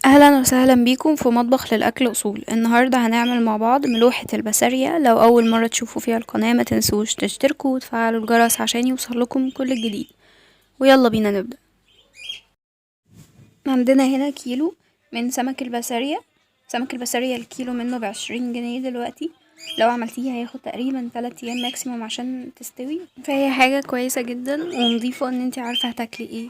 اهلا وسهلا بيكم في مطبخ للاكل اصول. النهارده هنعمل مع بعض ملوحة البسارية. لو اول مرة تشوفوا فيها القناة ما تنسوش تشتركوا وتفعلوا الجرس عشان يوصل لكم كل الجديد. ويلا بينا نبدأ. عندنا هنا كيلو من سمك البسارية. سمك البسارية الكيلو منه ب20 جنيه دلوقتي. لو عملتيه هياخد تقريبا 3 ايام maximum عشان تستوي، فهي حاجة كويسة جدا ونضيفة ان انتي عارفة هتاكلي ايه.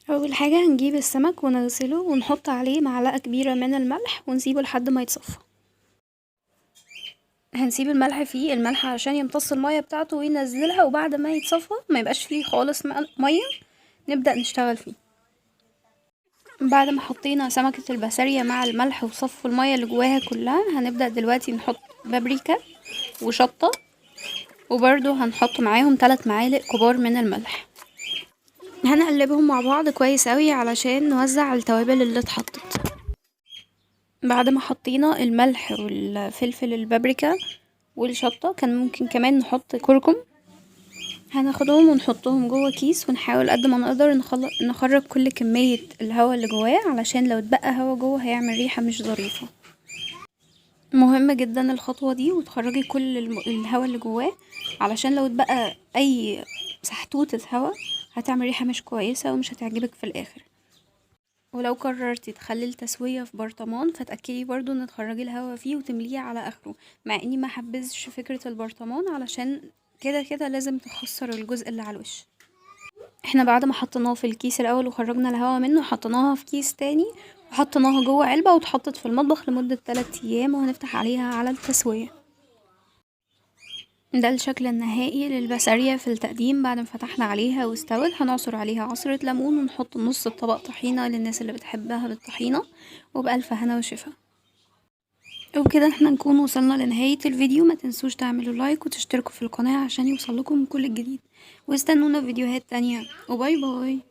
اول حاجة هنجيب السمك ونغسله ونحط عليه معلقة كبيرة من الملح ونسيبه لحد ما يتصفى. هنسيب الملح فيه الملح عشان يمتص المية بتاعته وينزلها، وبعد ما يتصفى ما يبقاش فيه خالص مية نبدأ نشتغل فيه. بعد ما حطينا سمكة البسارية مع الملح وصفوا المية اللي جواها كلها، هنبدأ دلوقتي نحط بابريكا وشطة، وبرضو هنحط معاهم 3 معالق كبار من الملح. هنقلبهم مع بعض كويس قوي علشان نوزع التوابل اللي اتحطت. بعد ما حطينا الملح والفلفل البابريكا والشطة، كان ممكن كمان نحط كركم. هناخدهم ونحطهم جوه كيس، ونحاول قد ما نقدر نخرج كل كمية الهواء اللي جواه، علشان لو اتبقى هوا جوه هيعمل ريحة مش ظريفة. مهم جدا الخطوة دي، وتخرجي كل الهواء اللي جواه، علشان لو اتبقى اي سحتوتة هوا هتعمل ريحة مش كويسة ومش هتعجبك في الاخر. ولو قررتي تخلي التسوية في برطمان فتأكدي برضو ان تخرجي الهوا فيه وتمليه على اخره، مع اني ما حبذش فكرة البرطمان علشان كده كده لازم تخسر الجزء اللي على الوش. احنا بعد ما حطيناه في الكيس الاول وخرجنا الهوا منه، حطيناها في كيس تاني وحطيناها جوه علبة واتحطت في المطبخ لمدة 3 ايام، وهنفتح عليها على التسوية. ده الشكل النهائي للبسارية في التقديم بعد ما فتحنا عليها واستوت. هنعصر عليها عصرة ليمون ونحط نص الطبق طحينة للناس اللي بتحبها بالطحينة، وبألف هنا وشفا. وبكده احنا نكون وصلنا لنهاية الفيديو. ما تنسوش تعملوا like وتشتركوا في القناة عشان يوصلكم كل الجديد، واستنونا في فيديوهات تانية. و bye bye.